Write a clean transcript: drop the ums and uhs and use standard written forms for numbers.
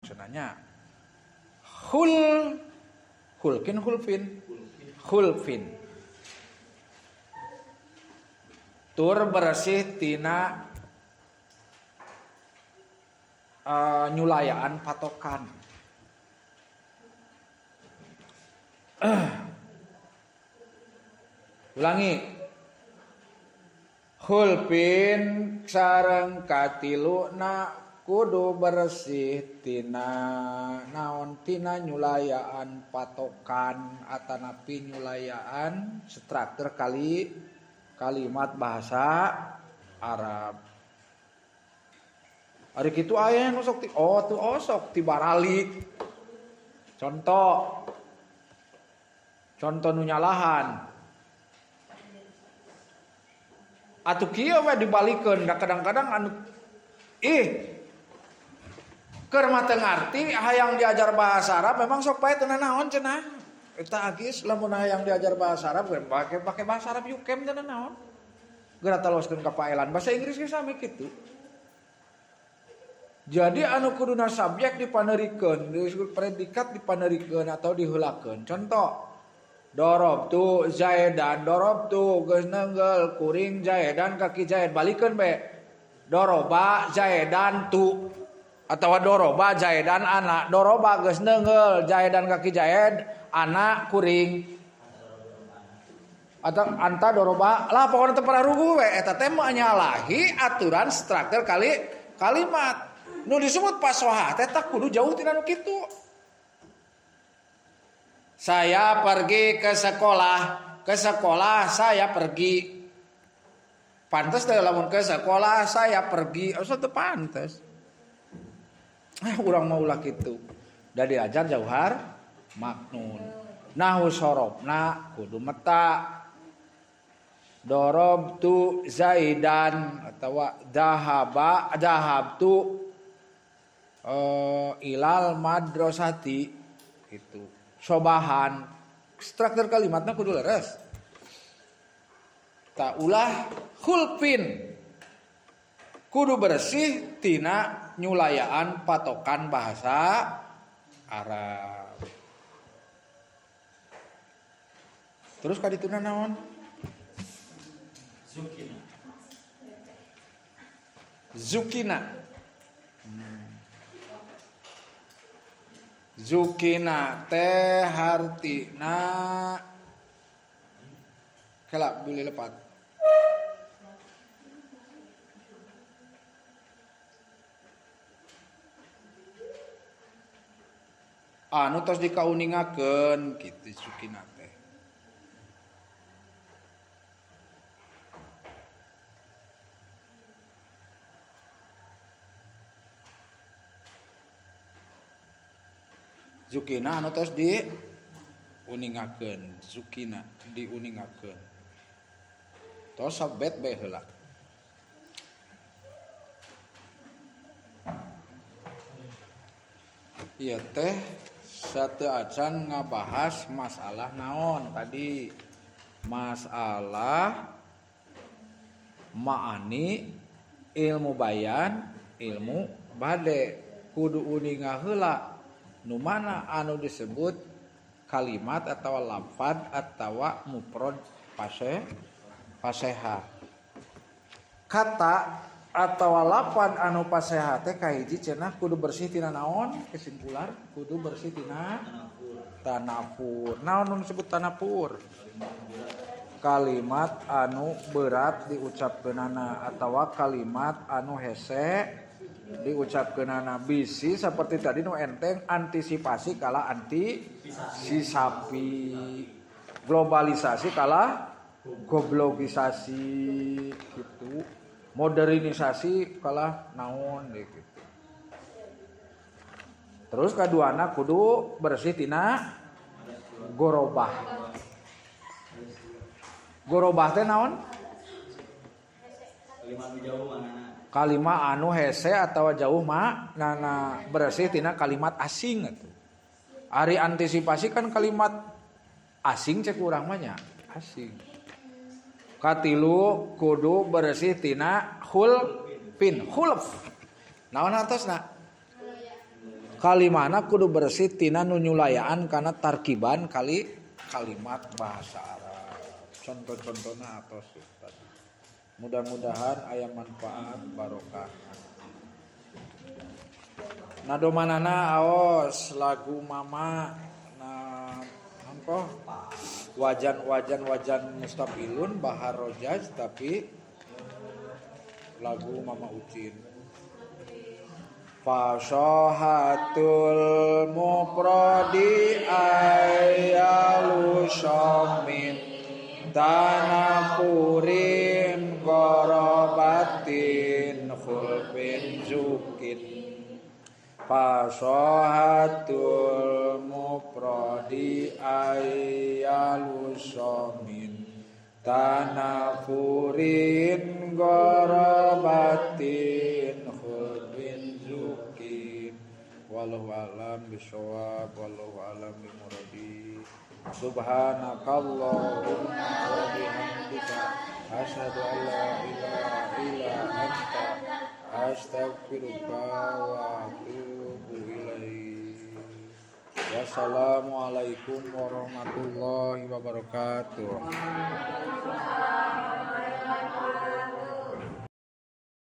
Maksudnya khul khulkin khulfin khulfin tur bersih tina nyulayaan patokan. Ulangi. Khulfin sareng katiluna kudu bersih tina naon tina nyulayaan patokan atanapi nyulayaan struktur kali kalimat bahasa Arab. Ari kitu aya nu sok ti oh tuh oh sok ti baralik. Contoh contoh nu nyalahan. Atuh kieu we dibalikeun da kadang-kadang anu ih keur mah teu ngarti hayang diajar bahasa Arab memang sok pae teu naon cenah. Eta agis lamun hayang diajar bahasa Arab pake bahasa Arab yukem teu naon. Geura taloskeun ka paelan bahasa Inggris ge sami kitu. Jadi anu kuduna subjek dipanerikeun, predikat dipanerikeun atau diheulakeun. Contoh dorobtu Zaidan, dorobtu geus nenggel kuring Zaidan kaki Zaid balikeun be. Doroba Zaidan tu atawa doroba Zaidan anak, doroba geus nenggel Zaidan kaki Zaid anak kuring. Atau anta doroba lah pokona teu pararuguh we eta teh menyalahi aturan struktur kali kalimat. Nu disebut pasoha teh tak kudu jauh tina nu kitu. Saya pergi ke sekolah saya pergi. Pantes teh lamun ke sekolah saya pergi, asa teu pantes. Urang mah ulah kitu. Da diajar jauhar maknun. Nahu sorobna kudu meta. Dorobtu Zaidan atawa dahaba dahabtu ilal madrasati itu sobahan struktur kalimatnya kudu leres tak ulah khulfin kudu bersih tina nyulayaan patokan bahasa Arab. Terus kadituna naon? Zukina. Zukina. Zukina teh hartina kelak boleh lepat. Anu tos dikauningakeun kitu zukina teh. Zukina anu tos di uningakeun, zukina diuningakeun. Tos sabet bae heula. Ieu teh sateu acan ngabahas masalah naon tadi? Masalah ma'ani, ilmu bayan, ilmu bade. Kudu uninga heula. Nu mana anu disebut kalimat atau lafad atau mufrad paseha. Kata atau lafad anu paseha teh kahiji cenah kudu bersih tina naon? Kesimpulan kudu bersih tina tanafur. Naon nu disebut tanafur? Kalimat anu berat diucapkeunana atawa kalimat anu hese diucapkeunana bisi seperti tadi nu enteng antisipasi kalah anti si sapi, globalisasi kalah goblogisasi gitu, modernisasi kalah naon gitu. Terus kaduana kudu bersih tina gorobah. Gorobah teh naon? Kalimat anu hese atau jauh maknana bersih tina kalimat asing atuh. Ari antisipasi kan kalimat asing cek urang mah nya, asing. Katilu kudu bersih tina khulfin, khulf. Naon atosna? Kalimana kudu bersih tina nu nyulayaan kana tarkiban kali kalimat bahasa Arab. Contoh-contohna atos tadi. Mudah-mudahan aya manfaat barokah. Nadomanana aos lagu mama na angkoh wajan-wajan mustafilun bahar rojaz tapi lagu Mama Ucin. Fasohatul muprodi ayalu somin tanafurin gorobatin khulfin zukin. Fasohatul muprodi ayalu somin tanafurin gorobatin khulfin zukin. Wallahu a'lam bishawab, wallahu a'lam bimuradi. Subhanakallahumma wa bihamdika asyhadu an la ilaha illa anta astaghfiruka wa atubu ilaik. Wassalamualaikum warahmatullahi wabarakatuh.